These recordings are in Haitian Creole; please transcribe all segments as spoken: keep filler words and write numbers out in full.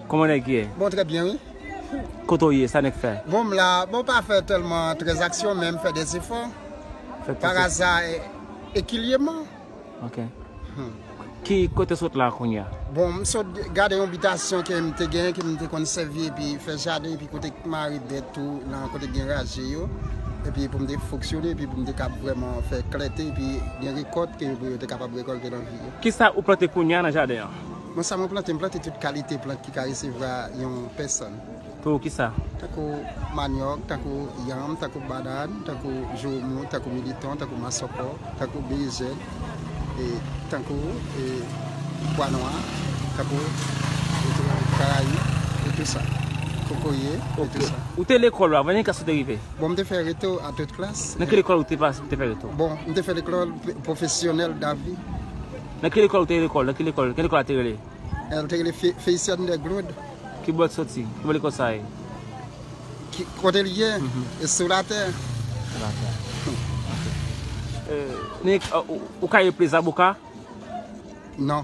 Kòman nèg ye? Bon, très bien, oui. Kote w ye? Sa nèg fè? Bon, m la, bon, pa fè tèlman tranzaksyon, men m fè des efforts. Fè Par tranzaksyon. Hasard, e- équilibrement. Ok. Ki kote sot la kounye a? Bon, m sot gade yon bitasyon ke m te gen, ke m te konn sèvi, epi fè jaden, epi kote mare bèt tou, nan kote gen raje yo. Epi pou m te fonksyone, epi pou m te kab vrèman fè klète, epi gen rekòt ke pou yo te kapab rekòlte nan vi yo. Kisa ou plante kounye a nan jaden an? Bon, sa mwen plante, m plante tout kalite plant ki ka resevwa yon pèsòn. Pou kisa? Tankou manyòk, tankou yanm, tankou banann, tankou joumou, tankou militon, tankou masòkò, tankou berejèn, e tankou e pwa nwa, tankou e tou karayib, e tou sa. Kokoye, e tou sa. Ou te lekòl la, vennkat ou te rive? Bon, m te fè reto a tout klas. Nan ki lekòl ou te pase, ou te fè reto? Bon, m te fè lekòl pwofesyonèl davi. Nan ki lekòl ou te lekòl? Nan ki lekòl? Ki lekòl a te rele? El te rele Fe- Felician de Glaude. Ki bò l soti? Ki bò lekòl sa ye? Ki, kote l ye? E sou latè. Nik, ou, ou ka eple zaboka? Non.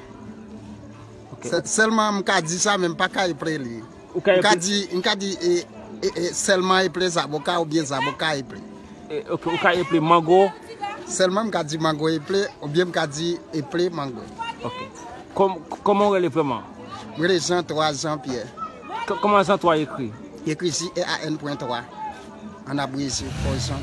Ok. Sè- Sèlman m ka di sa, men m pa ka eple li. Ou ka M ka eple- di, m ka di e, e, e, sèlman eple zaboka oubyen zaboka eple. E, ok, ou ka eple mango? Sèlman m ka di mango eple oubyen m ka di eple mango. Ok. Kòm, kòman ou rele vrèman? M rele Jean trois Jean Pierre. K- Kòman Jean trois ekri? Ekri J E A N pwen twa. An abreje, Fò Jean.